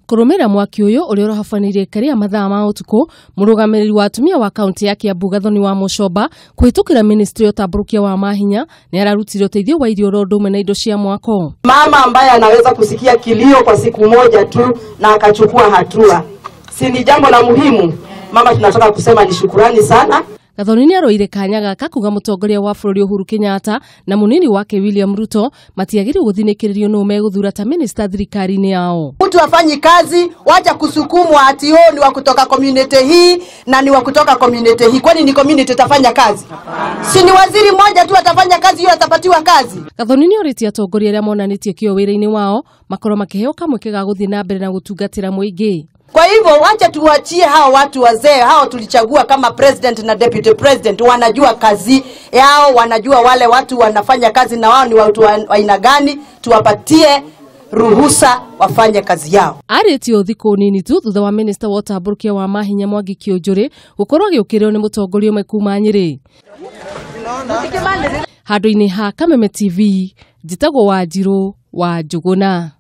Kũrũmĩrĩra mwaki ũyũ ũrĩa ũrahobanĩirie karia mathaa ma ũtukũ, mũrũgamĩrĩri wa atumia wa kaunti ya Kiambu Gathoni wa Mũcomba kũhĩtũkĩra ministry ya ũtambũrũkia wa mahinya nĩ ararutire ũteithio wa irio oro ũndũ ũmwe na indo cia mwako. Mama ambaye anaweza kusikia kilio kwa siku moja tu na akachukua hatua, si ni jambo la muhimu? Mama, tunataka kusema ni shukurani sana. Gathoni nĩ aroire kanya gaka kuga mũtongoria wa bũrũri Uhuru Kenyatta na mũnini wake William Ruto matiagĩrĩirwo gũthinĩkĩrĩrio nũ megũthura ta minista thirikari-inĩ yao. Mtu afanyi kazi, wacha kusukumwa ati oh, ni wa kutoka community hii na ni wa kutoka community hii. Kwani ni community itafanya kazi? Si ni waziri mmoja tu atafanya kazi, hiyo atapatiwa kazi. Gathoni nĩ orĩtie atongoria arĩa monanĩtie kĩo wĩra-inĩ wao makorwo makĩheo kamweke ga gũthiĩ na mbere na gũtungatĩra mũingĩ. Kwa hivyo wacha tuwachie hao watu wazee, hao tulichagua kama president na deputy president, wanajua kazi yao, wanajua wale watu wanafanya kazi na wao ni watu wa aina gani, tuwapatie ruhusa wafanye kazi yao. Arĩtie o thikũ nini tu thutha wa minista wa ũtambũrũkia wa mahinya Mwangi Kiunjuri gũkorwo agĩũkĩrĩrwo nĩ mũtongoria ũmwe kuma Nyĩrĩ. Handũ-inĩ ha Kameme TV, njĩtagwo Wanjirũ wa Njũgũna.